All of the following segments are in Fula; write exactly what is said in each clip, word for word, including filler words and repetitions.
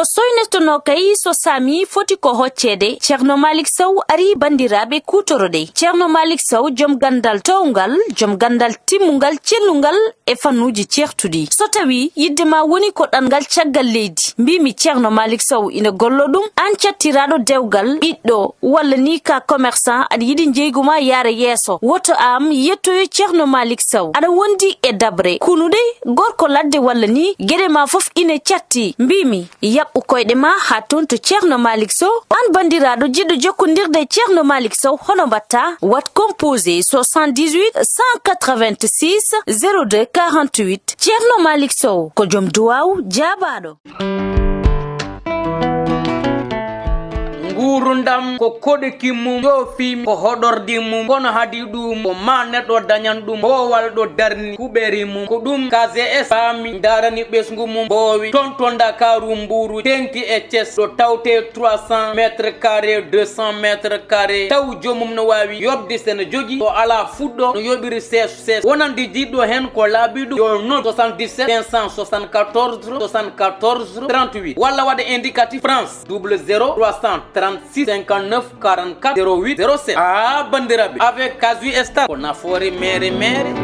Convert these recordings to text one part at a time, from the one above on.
O soynotonoo kay so saami foti ko hocceede. Ceerno Malik Sow ari, banndiraaɓe, kuutoroɗe. Ceerno Malik Sow, jom ganndal toowngal, jom ganndal timmungal, cellungal e fannuuji ceertuɗi. So tawii yiɗde ma woni ko ɗanngal caggal leydi, mbiimi Ceerno Malik Sow ina gollo ɗum, aan cattiraaɗo dewgal, ɓiɗɗo, walla ni ka commerçant, aɗa yiɗi njeygu ma yaara yeeso, woto am yettoyo Ceerno Malik Sow. Aɗa wondi e daɓre, kunuɗe, gorko ladde walla ni, geɗe ma fof ina catti. Mbiimi, yaɓɓu koyɗe ma haa toon to Ceerno Malik Sow. Aan banndiraaɗo jiɗɗo jokkondirde e Ceerno Malik Sow, hono mbaɗta? Waɗ composé soixante-dix-huit cent quatre-vingt-six zéro deux quarante-huit. Ceerno Malik Sow ko jom duwaaw jaabaaɗo. Nguurndam ko koɗki mum, joofi mum, ko hoɗordi mum, kono hadi ɗum ko ma neɗɗo dañan ɗum boowal ɗo darni kuɓeri mum. Ko ɗum K G S faami, ndarani ɓesngu mum, mboowi toon to Ndakaaru Mbuuru, teŋti e Thiès, ɗo tawte trois cents mètres carrés, deux cents mètres carrés, taw joomum no waawi yoɓde, so no jogii, so alaa fuɗɗo, no yoɓiri sees sees. Wonande jiɗɗo heen ko laaɓi ɗum, yo noddu soixante-dix-sept cinq cent soixante-quatorze soixante-quatorze trente-huit walla waɗa indicatif France double zéro trois cent trente-six cinquante-neuf quarante-quatre zéro huit zéro sept. Ah, banndiraaɓe, avec Casu Star ko nafoore meere meere.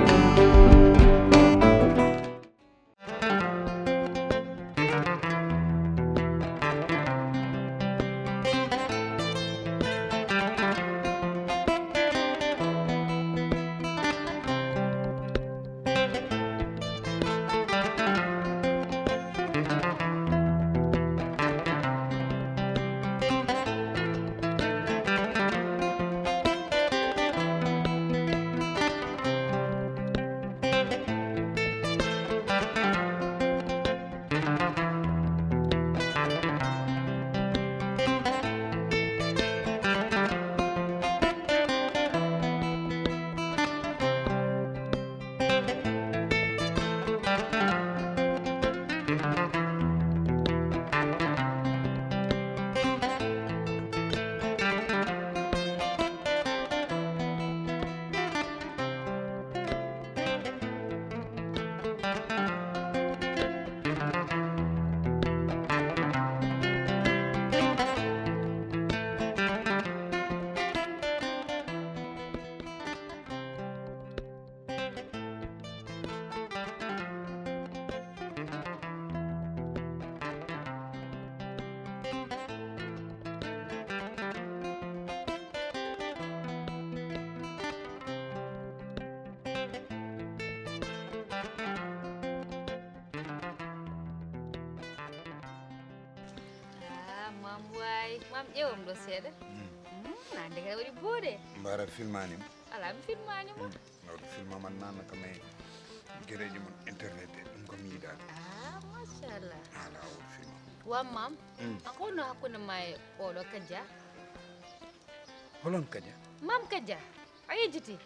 Ah, mam waay, mam ƴeewam ɗo seeɗa. Hmm, na ndeke waɗi boode. Mbara filmani mo. Ala mi filmani mo. Awɗo filma man nana kam e gereji mon internet e ɗum kam yiɗade. Ah, machallah. Ala awɗo filma. Wam mam, a ko no hakkunde ma e oɗo Kaja? Holon Kaja? Mam Kaja. A yejjiti?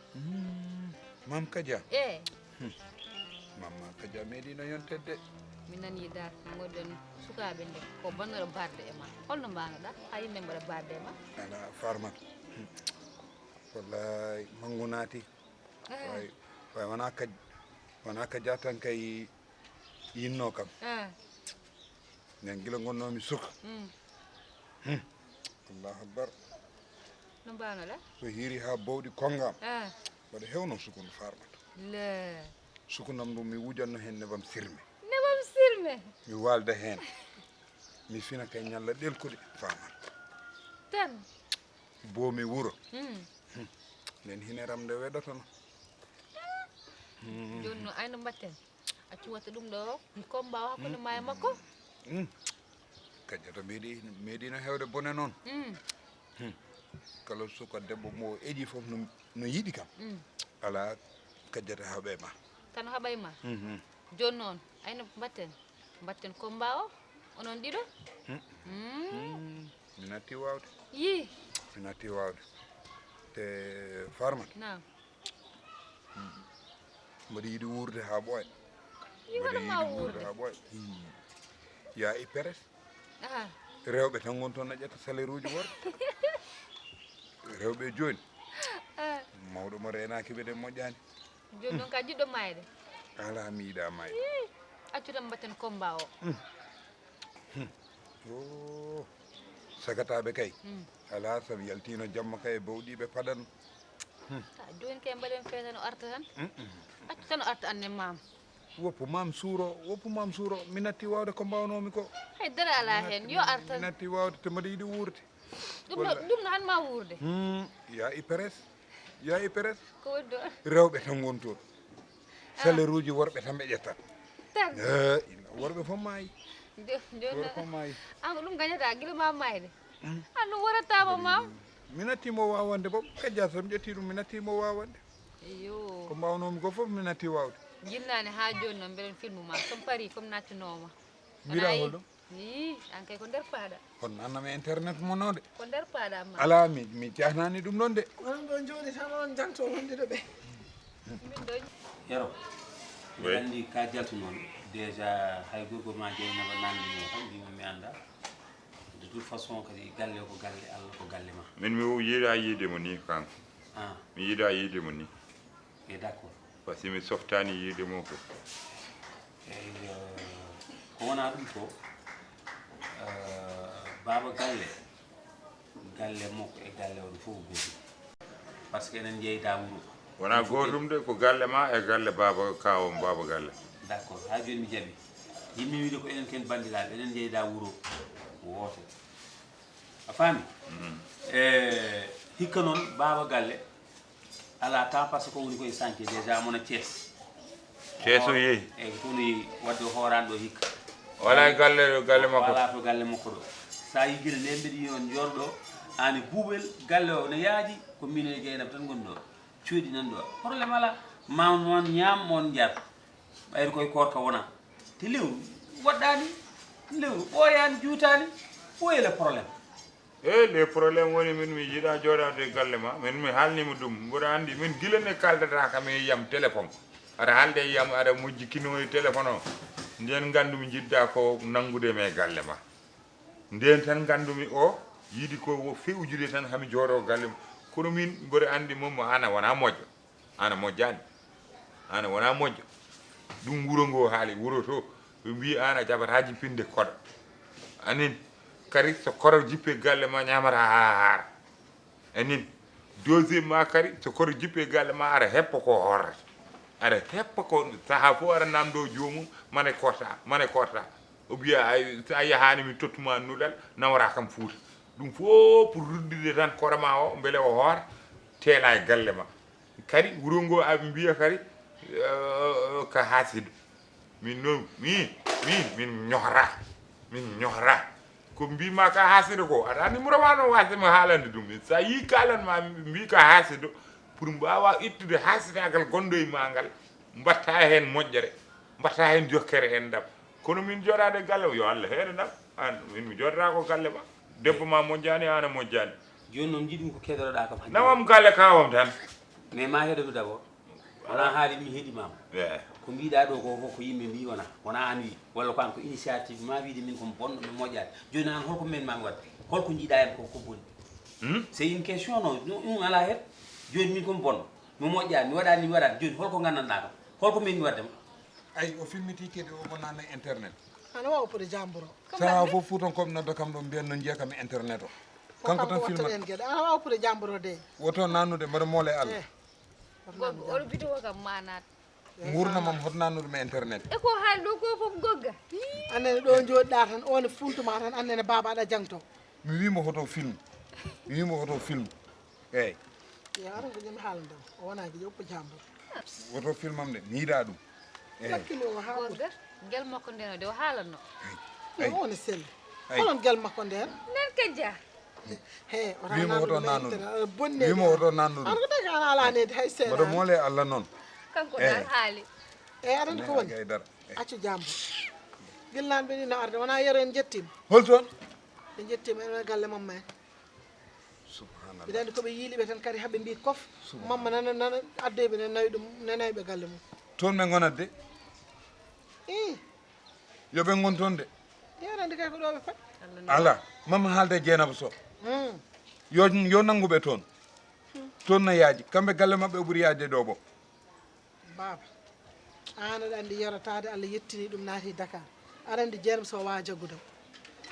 Mam Kaja. Eh. Mamma Kaja meeɗino yontedde. Mi nani dar ngoɗon sukaaɓe nde ko bannoɗo barde e ma. Holno mbanoɗa ha yimɓe mbaɗa barde e ma? Ala Farmata. Wallahi mangu naati. Way way wona kaj wona Kaja tan kay yinno kam. Nden gila gonnomi suka. Allahu akbar. No mbanoɗa? So hiiri ha bawɗi konngam. Ah. Mbaɗa hewno sukun farmata. Le. Sukunam ɗum mi wujanno hen nebam sirme. Nebam sirme? Mi walda hen. Mi fina kay ñalla ɗelkuɗe faman. Tan. Bomi wuro. Hmm. Nden hineram nde weɗotono. Joni no ayno mbatten? Accu watta ɗum ɗo combat o hakkunde ma e makko. Hmm. Kajjata meeɗi meeɗino hewde bone noon. Hmm. Kala suka debbo mo o eƴi fof no, no yiɗi kam. Hmm. Ala kajjata haɓe ma. Kano haɓay ma. Hmm. Joni noon ayno mbatten? Mbatten combat o onon ɗiɗo. Hmm. Hmm. Mi natti wawde. Yi. Mi natti wawde. Te farmata. Naam. Hmm. Mboɗo yiɗi wuurde haa ɓooya. Mboɗo yiɗi wuurde haa ɓooya. Ya e peres. Rewɓe tan ngon toon na ƴetta salaire uji worɓe. Rewɓe jooni. Mawɗo mo reenaaki ɓe ɗen moƴƴaani. Jooni noon ka jiɗɗo maayde. Alaa mi yiɗaa maayde. Accu tan mbatten combat o. Oh, sagataaɓe kay. Alaa, so mi yaltiino jamma kay, e bawɗi ɓe paɗan. A jooni kay mbaɗen feere tan o arta tan. Accu tan o arta annen maam. Woppu maam suuro, woppu maam suuro. Mi natti waawde ko mbaawnomi ko. Hay dara alaa heen, yo arta. Mi natti waawde te mbaɗa yiɗi wuurde. Ɗum no ɗum no han ma wuurde. Hmm, ya i peres. Ya i peres. Ko woni ɗo? Rewɓe tan ngoni toon. Saleruuji worɓe tan ɓe ƴettat. Tan. Eh, ina worɓe fof maayi. Jooni Worɓe fof maayi. An ko ɗum gañata gila ma mayde. An ɗum waɗattama maam. Mi natti mo wawande boom. Kajja so mi ƴetti ɗum mi natti mo wawande. Ko Iyo. Mbawnomi ko fof mi natti wawde. Jinnaane ha jooni noon mbeɗen filmu ma. Comme Paris comme nattinoma. Mbiɗa holɗo? Ii, an kay ko nder paaɗa. Kono nanna mi internet mo node. Ko nder paaɗa ma. Ala mi mi jahnani ɗum ɗon de. Onon ɗo jooɗi tan oɗon janto wondiɗo ɓe. Min ɗo. Yero. Mbiɗa anndi ka jaltu noon. Déjà hay gorko ma jeynaba nanndi mo kam mbimo mi annda. De toute façon kadi galle o ko galle Allah ko galle ma. Min mi yiɗa yiide mo ni kanko. Ah. Mi yiɗa yiide mo ni. E d'accord. Parce que mi softani yiide mo ko. Eyyo, ko wona ɗum ko, eh, baaba galle, galle makko e galle o ɗum fof ko gootum. Par ce que enen njeyda wuro. Wona gootum de, ko galle ma e galle baaba kaawam baaba galle. D'accord, haa jooni mi jaɓi. Yimmi wiide ko enen ken banndiraaɓe, enen njeyda wuro woote. A faami? E hikka noon baaba galle alaa temps parce que ko woni koye sanke déjà mona Thiès. Thiès o yeehi. Eyyi ko toon o yeehi wadde o hooraani ɗo hikka. O alaa e galle ɗo galle makko. O alaa to galle makko ɗo. So a yii gila nde mbeɗa yiya on njooɗo ɗo aan e buuɓel galle o ne yaaji ko miin e Jeynaba tan ngoni ɗo. Cuuɗi nan ɗo problème alaa. Ma on ñaam ma on njar. Ɓayri koye koorka wona te lewru waɗɗaani lewru ɓooyaani juutaani. Où est le problème? E le problème woni min mi yiɗa jooɗaade e galle ma min mi haalnima ɗum mboɗa anndi min gila ne kaldata kam e yiyam téléphone aɗa haalde e yiyam aɗa mojjikino e téléphone o nden nganndumi njiɗɗa ko nanngude mi e galle ma nden tan nganndumi o yiɗi ko feƴƴude tan hami jooɗo galle ma kono min mboɗa anndi moom mo an a wona moƴƴo Aan a moƴƴaani. Aan a wonaa moƴƴo. Ɗum wuro ngoo haali. Wuro to ɓe mbii aan a jaɓataa jippinde koɗo. Anin kadi so koɗo jippii galle ma ñaamataa haa haara. Anin deuxième ma kadi so koɗo jippii galle ma aɗa heppa ko horrata. Aɗa heppa ko sahaa fof aɗa nanndoo joomum mane korta mane korta. O mbiya so a yahaani mi tottuma nuɗal nawataa kam Fuuta. Ɗum fof pour ruddirde tan koɗo ma o mbele o hoora teela e galle ma. Kadi wuro ngo aɓe mbiya kadi ka hasido min noon min min min ñohra min ñohra ko mbima ka hasido ko aɗa andi muro wano wasde mo haalande ɗum sa yi kalan ma mbi ka hasido pour mbawa ittude hasidagal gonɗo e ma ngal mbatta hen moƴƴere mbatta hen jokkere en ɗam kono min joɗade galle yo allah heɗe ɗam an min mi joɗata ko galle ma debbo ma moƴƴani an a moƴƴani joni noon jiɗmi ko keɗotoɗa kam nawam galle kawam tan mais ma heɗomi d' abord wona haali mi heɗimama ko mbiɗa ɗo ko fof ko yimɓe mbi wona wona an wi walla ko an ko initiative ma wiide min komi bonɗo mi moƴƴani joni an holko men mami wadde holko jiiɗa hen ko ko boni c'est une question no ɗum ala hen joni min komi bonɗo mi moƴƴani mi waɗani mi waɗani joni holko gandanɗa kam holko men mi waddema ay o filmiti kadi o wonani internet ana wawa pude jamboro saha fof fuuton koɓe nodda kam ɗo mbiyan no jiiya kam e internet o kanko tan filmat ana wawa pude jamboro de woto nannude mbaɗa moole allah eh, goggo oɗo vidéo kam manat gurdamam hoto nannude mi internet e ko haali ɗo ko fof gogga annene ɗo joɗɗa tan one funtuma tan annene baba aɗa jangto mi wimo hoto film mi wimo hoto film eyyi Yo aran ko ƴami haalande o. O wona ko ƴoppo jambur. Woto filmam de mi yiɗa ɗum. Eyi. Lakkilo o ha ɓuri. Gorga gel makko nden o de o haalanno. Yo on e selli. Holon gel makko nden? Nen kajja. He o wimo hoto nannude. Bonne. Wimo hoto nannude. An ko taga an ala nede hay sela. Mboɗo mole Allah noon. Kanko dal haali. Eyi aɗa andi ko woni. Accu jambur. Gillanɓe ni no arde wona yero en jettima. Hol toon? Ɓe jettima en galle mamma en. Mbiɗa anndi ko ɓe yiili ɓe tan kadi haɓe mbi kof mamma nana nana addoy ɓe ne nawi ɗum ne nawi ɓe galle mum. Toon ɓe ngonat de. Ii. Yo ɓe ngon toon de. Yaani anndi kay ko ɗo ɓe pat. Ala mamma haalde e Jeynaba Sow. Yo yo nanngu ɓe toon. Toon no yaaji kamɓe galle maɓɓe o ɓuri yaajde ɗo ɓo. Baaba, aan aɗa anndi yero taade Allah yettini ɗum naati Dakar. Aɗa anndi Jeynaba Sow wawa jaggudam.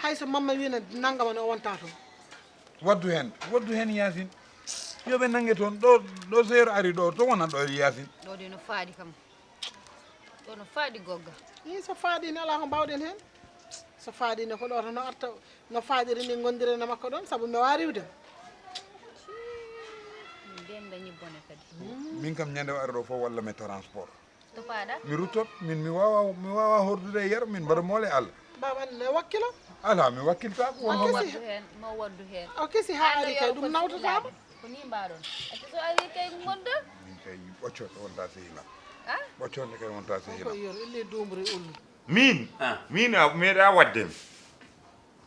Hay so mamma wiino nanngama ne, o wonta toon. Waddu heen, waddu heen, Yaasin. Yo ɓe nannge toon. Ɗo, ɗo seero ari ɗo, to wona ɗo, Yaasin. Ɗo de no faaɗi kam. Ɗo no faaɗi, gogga. Ii, so faaɗi ne, alaa ko mbaawɗen heen. So faaɗi ne, ko ɗo tan no arta, no faaɗiri ni, ngonndire ne makko ɗoon, sabu mi waawaa riiwde. Min de mi dañi bone kadi. Min kam, ñande o ari ɗo fof, walla mi transport. To paaɗa? Mi ruttot, min mi waawaa, mi waawaa hordude e yero, min mbaɗa moole Allah. Baaba ne wakkilo. Alaa, mi wakkiltaako. Won mo waddu heen, mo waddu heen. O kesi haa ari kay, ɗum nawtataama. Ko ni mbaɗon. Acca so ari kay ngonda. Min kay ɓoccoɗo wonta sehila. Ah? Ɓoccoɗo kay wonta sehila. Ko yer, elle duumre ullu. Min, ah, min a meeɗa wadde mi.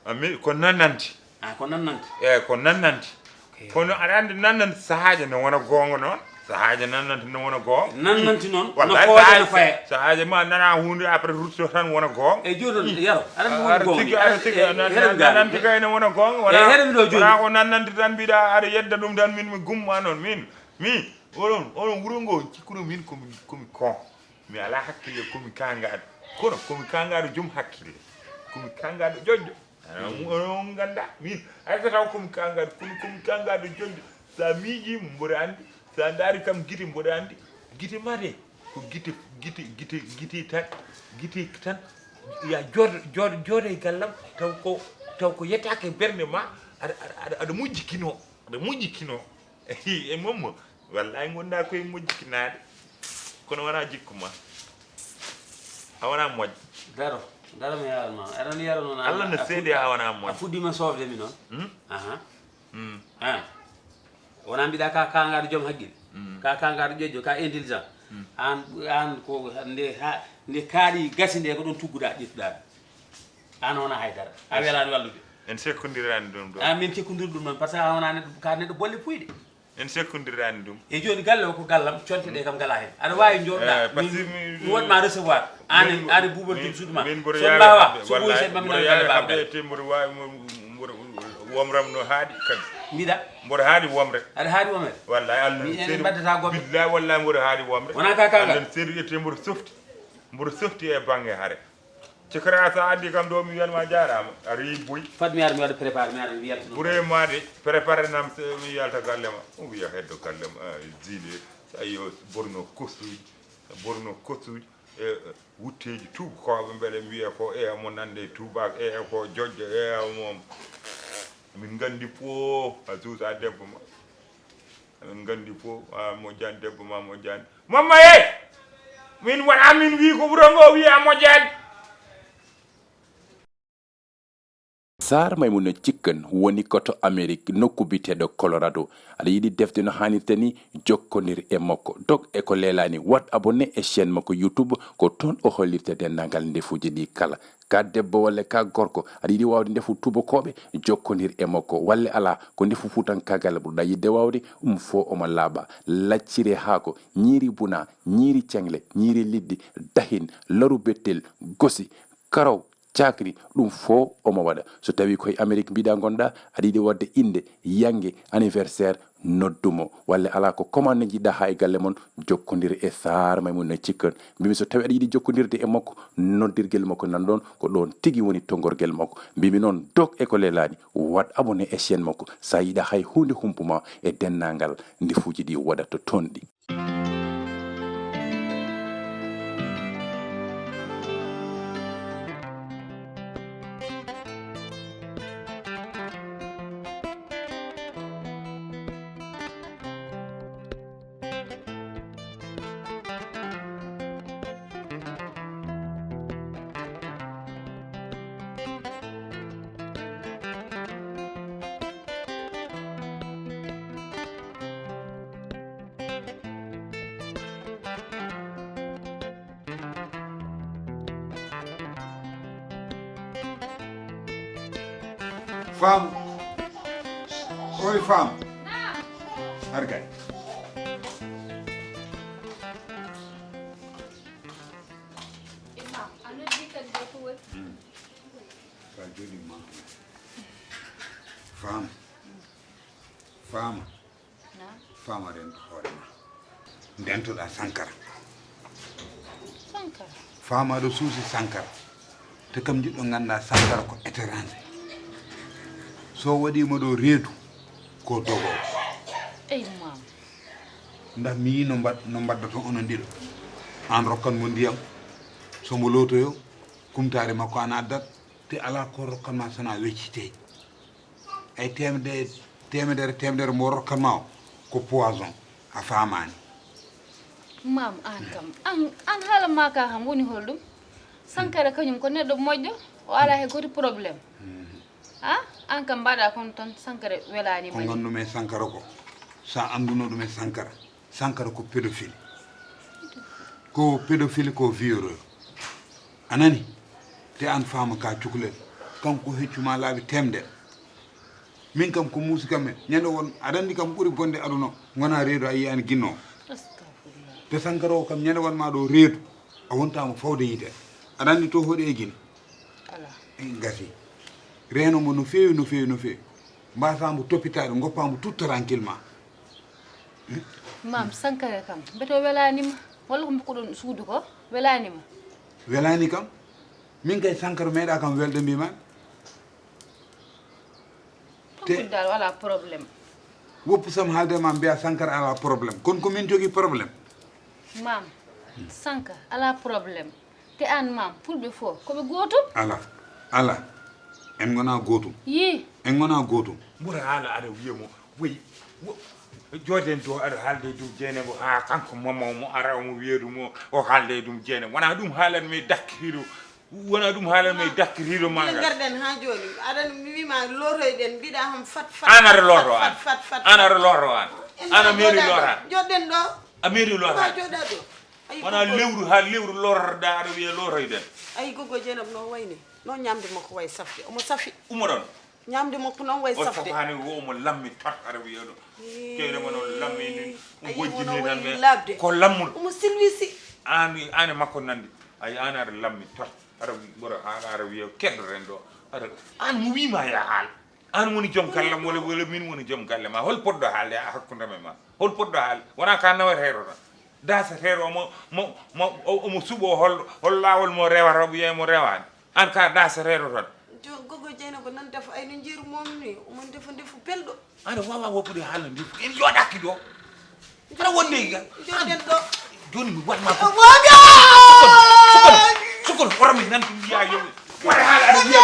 A mi, ko nannanti. Ah, ko nannanti? Eeyi, ko nannanti. Ok. Kono aɗa anndi nannanti sahaaji ne wona goonga noon. Sahaaji nannanti ne wona goonga. Nannanti noon, no wallahi, fooda, sahaaji, no faya. Sahaaji ma nana huunde, après rutto tan wona goonga. E jooni noon, yaro, aɗa anndi woni goonga. Aɗa sikki, aɗa sikki, eh, nan-, heɗen nan-, nannanti kay ne wona goonga. Wona, eh, heɗen ɗo jooni. Wona ko nannanti tan mbiɗa aɗa yedda ɗum tan, min mi gumma noon. Min, mi, oɗon, oɗon wuro ngo cikkuno min komi, komi kon. Mi alaa hakkille, komi kaangaaɗo. Kono komi kaangaaɗo joom hakkille. Komi kaangaaɗo ƴoƴƴo. Ana, mm, on, on nganndaa. Min, hay so taw komi kaangaaɗo, kono komi kaangaaɗo ƴoƴƴo. So a miijii, mboɗo anndi. So a ndaari kam gite, mboɗo anndi. Gite mate, ko gite, gite, gite, gite tan, gite tan. Ya jooɗo, jooɗo, jooɗo e gallam, taw ko, taw ko yettaaki e ɓernde ma, aɗa, aɗa, aɗa, aɗa moƴƴi kino, aɗa moƴƴi kino. E Mommo, wallahi ngonɗaa koye moƴƴikinaade, kono wonaa jikku ma. A wonaa moƴƴo. Daro, daro mi yaran ma. Aɗa anndi yaro noon, Allah no a seedi, fuɗɗa-, a wonaa moƴƴo. A fuɗɗiima soofde mi noon. Hmm? Aha. Hmm. An. Wonaa mbiɗa ka kaangaaɗo joom hakkille. Hmm. Ka kaangaaɗo ƴoƴƴo, ka intelligent. Hmm. An, an ko nde ha, nde kaaɗi gasi nde ko ɗoon tugguɗaa, ƴettuɗaa. An wonaa hay dara. A welaani wallude. En sekkondiraani ɗum ɗo. An min cekkondir ɗum noon, par ce que a wonaa neɗɗo, ka neɗɗo bolle puyɗe. En sekkondiraani ɗum. E jooni galle o ko gallam, conte ɗe kam ngalaa heen. Aɗa waawi njooɗoɗaa, eh, par ce que min, mi, mi waɗ ma recevoir. Aan e, min, aan e Buuba min, Tine suudu ma. Min mboɗo so yaawi mbaawa, haɓde, so ɓooyi wallahi, seeɗa ma min mboɗo yaawi haɓde e te mboɗo waawi mo-, mboɗo womram no haaɗi kadi. Mbiɗa? Mboɗo haaɗi womre. Aɗa haaɗi womre? Wallahi, Allah mi no en seedi. Mbaddata goppe. Billahi, wallahi, mboɗo haaɗi womre. Wonaa ka kaangal? Allah no seedi e te mboɗo softi. Mboɗo softi e bannge hare. Cikora, so a addi kam ɗo, mi wiyan ma jaaraama. A rewi boy. Fat mi ara, mi waɗa préparé, mi ara, mi wiyata ɗum. Ɓure ma de, préparé nam, so mi yalta galle ma. O wiya heddo galle ma, ah, Zile. So a yo borno costuuji, borno costuuji, e, e, wutteeji tuubakooɓe, mbele mi wiya ko e mo nande tuubaak, e ko joƴƴo, e mo. Min nganndi fof, a suusa debbo ma. Eɗen nganndi fof, a moƴƴaani, debbo ma moƴƴaani. Mamma e! Min waɗa, min wii ko wuro ngo wii a moƴƴaani. Saar Maymuna Cikkan woni ko to Amerik, nokku biyeteeɗo Colorado. Aɗa yiɗi defde no haanirta ni? Jokkondir e makko. Dog e ko leelaani, waɗ abonné e chaîne makko YouTube, ko toon o hollirta denndaangal ndefuuji ɗi kala. Ka debbo walla ka gorko, aɗa yiɗi waawde ndefu tuubakooɓe? Jokkondir e makko. Walla alaa, ko ndefu fuutankaagal ɓurɗaa yiɗde waawde? Ɗum fof omo laaɓa. Lacciri e haako, ñiiri buna, ñiiri ceŋle, ñiiri liɗɗi, dahin, laru bettel, gosi, karaw, cakri, ɗum fof omo waɗa. So tawii ko e Amerik mbiɗa ngonɗaa, aɗa yiɗi waɗde innde, yannge, anniversaire, noddu mo. Walla alaa, ko commande njiɗɗaa haa e galle mon, jokkondir e Saar Maymuna Cikkan. Mbimi so tawii aɗa yiɗi jokkondirde e makko, noddirgel makko nan ɗoon, ko ɗoon tigi woni tonngorgel makko. Mbimi noon, dog e ko leelaani, waɗ abonné e chaîne makko. So a yiɗaa hay huunde humpu ma e denndaangal ndefuuji ɗi waɗata toon ɗi. Fam. Oy, Fam. Naam. Ar gay. Imam, a noddi kadi ɗo ko woni? Hmm. Ka jooɗi ma. Fam. Fam. Naam. Fama rento hoore ma. Ndentoɗaa Sankara. Sankara? Fama ɗo suusi Sankara. Te kam jiɗɗo ngannda Sankara ko étranger. So waɗiima ɗo reedu ko dogo. Ey maam. Ndax mi yii no mbaɗ- no mbaɗdoto onon ɗiɗo. Aan rokkan mo ndiyam, so mo lootoyo, kumtaari makko aan addat, te alaa ko rokkan ma so na weccitee. Ay temedere temedere temedere mo rokkan ma o ko poison, a faamaani. Maam, aan kam, aan, aan haala ma ka kam woni holɗum? Sankara kañum ko neɗɗo moƴƴo, o alaa he goto problème. A aan kam mbaɗa kono tan Sankara welaani. Ko ma ni. Nganndu-mi e Sankara ko, sa annduno ɗum e Sankara, Sankara ko pédophile. Ko pédophile, ko violeur. A nani? Te aan faama ka cukalel. Kanko heccu ma laabi temedere. Min kam ko muusi kam men. Ñande won, aɗa anndi kam ɓuri bonde aduna, ngona reedu a yiyaani Gine o. Astagfirullah. Te Sankara o kam ñande won ma ɗo reedu, a wontaama fawde yiite. Aɗa anndi to hoɗi e Gine? Alaa. E gasi. Reeno mo no feewi, no feewi, no feewi. Mbasa mo toppitaade, ngoppa mo tout tranquillement. Maam, Sankara kam, mbete o welaani ma? Walla ko mbukkuɗon suudu ko welaani ma? Welaani kam. Min kay Sankara meeɗa kam welde mbiman. Te dal wala problème. Woppu sam haalde ma mbiya Sankara ala problème. Kon ko min jogi problème. Maam, Sankara ala problème. Te aan maam, fulɓe fof ko ɓe gootum. Ala, ala. En ngona gootum. Yii. En ngona gootum. Mbura haala aɗa wiya mo, woy, wo-, jooden ɗo aɗa haalde e ɗum Jeynaba, haa kanko mama mo ara omo wiya ɗum o, o haalde e ɗum Jeynaba. Wona ɗum haalan mi dakkiro, wona ɗum haalan mi dakkiro ma ngal. Ngarɗen haa jooni, aɗa mi wiima loroyɗen, mbiɗa ham fat, fat, an aɗa loro an. Fat, fat, fat. An aɗa loro an. Ana meeri loro an. Jooɗen ɗo. A meeri loro an. Jooɗa ɗo. Wona lewru haa lewru lororɗa aɗa wiya loroyɗen. Ayi, Gogo Jeynaba no wayni, no ñamde makko way safde, omo safi. Ummoɗon. Ñamde makko noon way safde. On fof hani wo omo lammi tot aɗa wiya ɗo. Ee. Kewre mo noon lammi ni, a yii wonjini tan, mais ko lammuɗo. Omo silwisi. Aan, aan e makko nanndi. Ayi, aan aɗa lammi tot. Aɗa wi-, mboɗo haala, aɗa wiya keddoren ɗo. Aɗa, aan mo wiima ya haal. Aan woni joom gallam wala, wala min woni joom galle ma? Hol poɗɗo haalde e hakkunde men ma? Hol poɗɗo haalde? Wona ka naweteeɗo tan. Dasateeɗo omo, mo, mo, o-, omo suɓo hol, hol laawol mo rewata, wiya mo rewaani. Aan ka dasateeɗo tan. Jo-, Gogo Jeynaba nan defa ay no njiiru mom ni, omo defa ndefu belɗo. Aɗa waawa woppude haala ndefu. En yooɗaaki ɗo. Aɗa wonde ga. Joɗɗen ɗo. Jooni mi waɗ ma ko. Sukol, sukol, sukol, wara mi nan ɗum wiya yo. Wara haala aɗa wiya.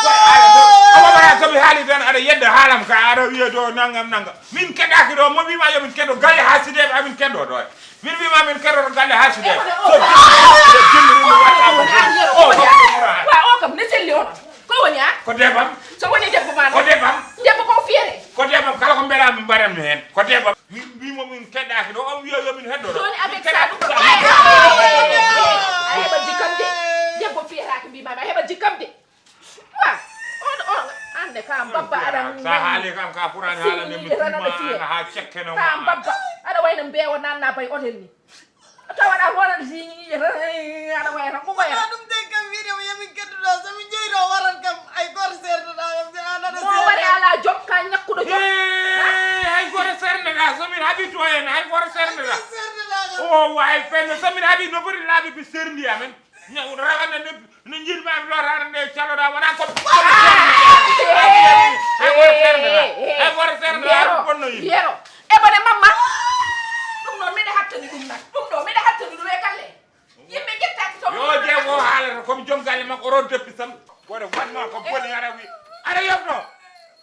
Wara haala ɗo. Awa wara so mi haali tan aɗa yedda haalam ka aɗa wiya ɗo nangam nangam. Min keɗaaki ɗo, mo wiima yo min keɗo galle haa sideeɓe amin keɗo ɗo. Min wiima min keɗoto galle haa sideeɓe. So jimmi, so jimmi mi waɗ ma ko. O waɗ ma ko. Wa o kam ne selli on. Ko woni a? Ko debam. So woni debbo ma. Ko debam. Debbo ko fiyete. Ko debam, kala ko mbeɗa mi mbaɗan mi heen. Ko debam. Min mbimo min keɗaaki ɗo, on wiya yo min heddo ɗo. Jooni avec ça ɗum ko a heɓat jikkam de. Debbo fiyetaake mbimami a heɓat jikkam de. Wa, on, on, an ne ka mbabba aɗa. Sa haali kam ka furani haala ne mi tuma haa cekke no. Ka mbabba aɗa wayno mbeewa nanna bay hotel ni. Tawa aɗa wona siñi aɗa wayno ko wayno. Ɗum de kam wiide mo yamin kedduɗo so min jeyi ɗo waran kam ay goto serduɗa kam se an aɗa mo wari ala joom ka ñakkuɗo joom. Hay goto sernata so min haɓi to en hay goto sernata. O way penno so min haɓi no foti laaɓi ɓe serndi amen. Rawane no njiɗ ma mi lorade nde caloɗa wona ko. Hay goto sernata hay goto sernata ɗum bonno yimɓe. Yero eɓone mamma. Ɗum ɗo miɗa hattani ɗum nan ɗum ɗo miɗa hattani ɗum e galle. Yimɓe ƴettaaki to. Yo jeego o haalata komi joom galle makko oɗon deppi sam. Koɗe wanma ko boni aɗa wi aɗa yobno.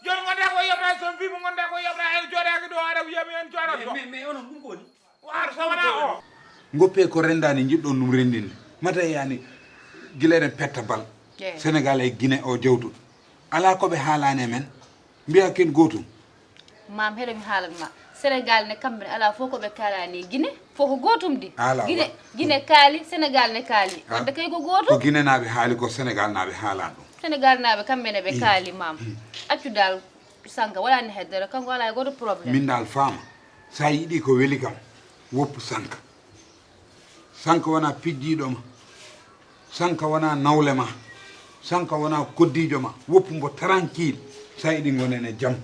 Joni gonda ko yobna so mbimo gonda ko yobna en jooɗaki ɗo aɗa wiyami en jooɗat ɗo. Mais onon ɗum ko woni. Ar so wona o. Ngoppe ko rendaani njiɗɗon ɗum renndinde mata yani. Gila eɗen petta bal. Sénégal e Guinée o jawtuɗo alaa ko ɓe haalaani e men. Mbiya ken gootum. Maam heɗo mi haalan ma sénégal ne kamɓe ne alaa fof ko ɓe kaalani e Guinée fof ko gootum de. Guinée kaali sénégal ne kaali wonde kay ko gootum. Ko Guinée naaɓe haali ko sénégal naaɓe haalani ɗum. Sénégal naaɓe kamɓe ne ɓe kaali maam. Accu dal. Sanka wala ne heddere kanko wala e goto problème. Min dal faama sa yiɗi ko weli kam woppu Sanka. Sanka wona pijjiɗo ma. Sanka wona nawle ma. Sanka wona koddijo ma woppu mbo tranquille. Sa yiɗi gonen e jam.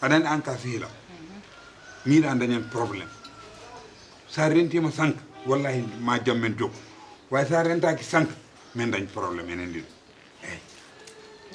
Aɗa anndi an ka sehilam. Mi yiɗa dañen problème. Sa rentima Sanka wallahi ma jam men jokku. Way sa rentaki Sanka min dañ problème enen ɗiɗo.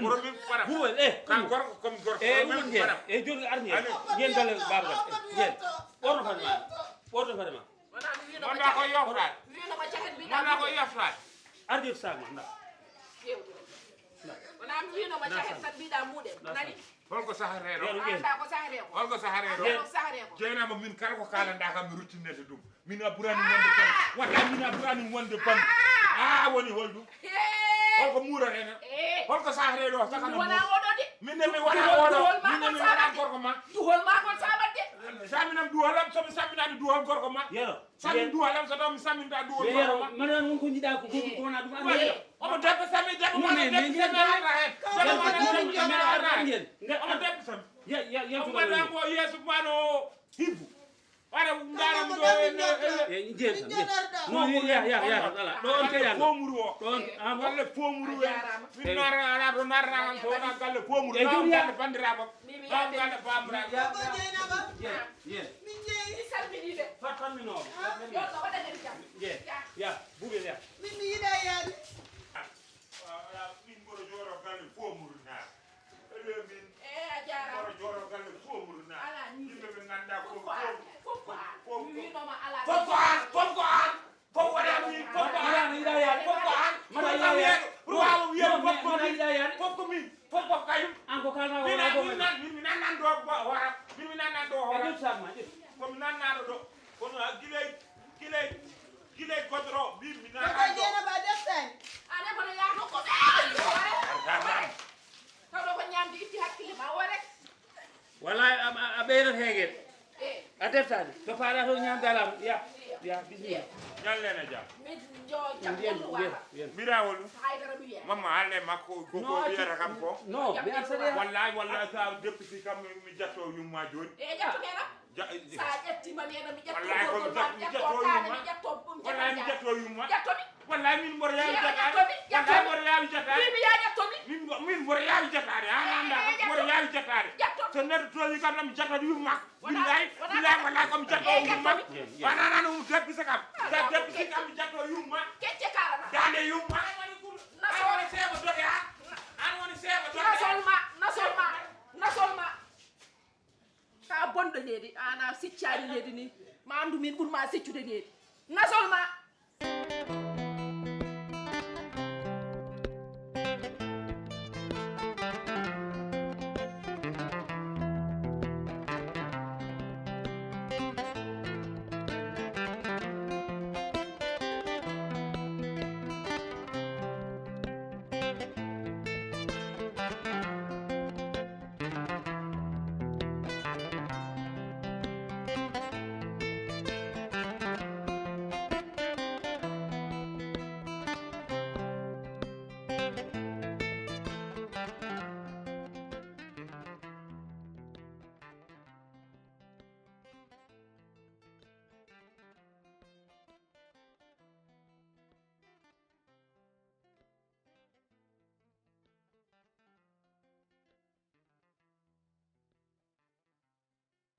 Ɓuro min param. Buuwel, eh, kan gorko, comme gorko. Eh, ɓuro min param. Eh, joni arni en. Yen dale baaba. Yen. Ɓorno fade ma. Ɓorno fade ma. Wona mi wino ma. Wona ko yoftal. Wino ma jahen mbiɗa. Wona ko yoftal. Ardi sac ma, nda. Wona mi wino ma jahen tan mbiɗa muɗen. Nani? Holko sahareɗo? Yen, yen. Anda ko sahareɗo. Holko sahareɗo? Yen. Sahareɗo. Jeenama min kala ko kalanɗa kam mi ruttinnete ɗum. Min a ɓurani wonde banndi. Wata min a ɓurani wonde banndi. Ah, woni holɗum? Holko muurata en? Holko sahree ɗo? Sakana wona oɗo de. Min ne mi wona oɗo. Min ne mi wona gorko ma. Duhol ma kon sabatde. Saminam duholam, so mi saminani duhol gorko ma. Yero. Samin duholam, so taw mi saminta duhol gorko ma. Mano an won ko jiɗa ko ko wona ɗum ande. Omo debbo sami debbo ma debbo sami ara hen. Debbo ma debbo sami ara hen. Omo debbo sami. Ya ya ya. Omo waɗa ko yeeso ma no hibbu. Wara ngara mi ɗo en en. E jenta. No ya ya ya ala. Ɗo on ke yan. Fomuru o. Ɗo on amo. Alle fomuru en. Min nara ala ɗo nara an so wona galle fomuru. E jom ya. Bandiraɓam. Ɗam galle bamra. Ya ya. Ye ye. Min jeyi salminiɓe. Fattanmi no. Yo Allah waɗanen jam. Ye ya. Buɓe ya. Min mi yiɗa yaade. Ala min mboɗo jooɗo galle fomuru na. Min. Eh, a jaaraama. Mboɗo jooɗo galle fomuru na. Ala ni. Yimɓe ɓe ngannduɗaa ko fof ko an. Fof ko an. Fof ko an. Fof ko an. Fof waɗa mi. Fof ko an. Yiɗa yaade. Fof ko an. Mata yiɗa yaade. Ruwa o wiya fof ko min. Yiɗa yaade. Fof ko min. Fof ko kayum. An ko kala wona ko min. Min nan min nan nan do hoora. Min min nan nan do hoora. Ko mi nan nan do. Kono a gilay gilay gilay godoro min min nan nan do. Ko jeena ba deftani. Ane ko ya ko ko. Tawɗo ko ñamde itti hakkille ma o rek. Wallay a ɓeydat heegen. A deftaani to paɗa to ñamde alama ya ya bisimilla. Ñallena jam. Mbirawol ɗum. Haydara ɗum yen. Mamma halle makko ko ko wiyata kam ko. No mi arsade. Wallay wallay sa deppiti kam mi jatto yumma joni. E jatto mena. Sa ƴettima mi ena mi ƴetto. Wallay ko mi jatto yumma. Wallay mi jatto yumma. Ƴettomi. Wallay min mboɗo yaawi jataade. Wallay mboɗo yaawi jataade. Min mboɗo yaawi jataade. An annda kam mboɗo yaawi jataade. So neɗɗo towi kam mi jattat yumma. Billahi billahi wallay ko mi jatto yumma. Wona nan um debbisa kam. Sa debbisi kam mi jatto yumma. Kecce kalana. Dande yumma. An woni seeɓa doge an. An woni seeɓa doge an. Nasolma nasolma nasolma. Ka bonɗo needi an a siccaani needi ni. Ma anndu min ɓurma siccude needi. Nasolma.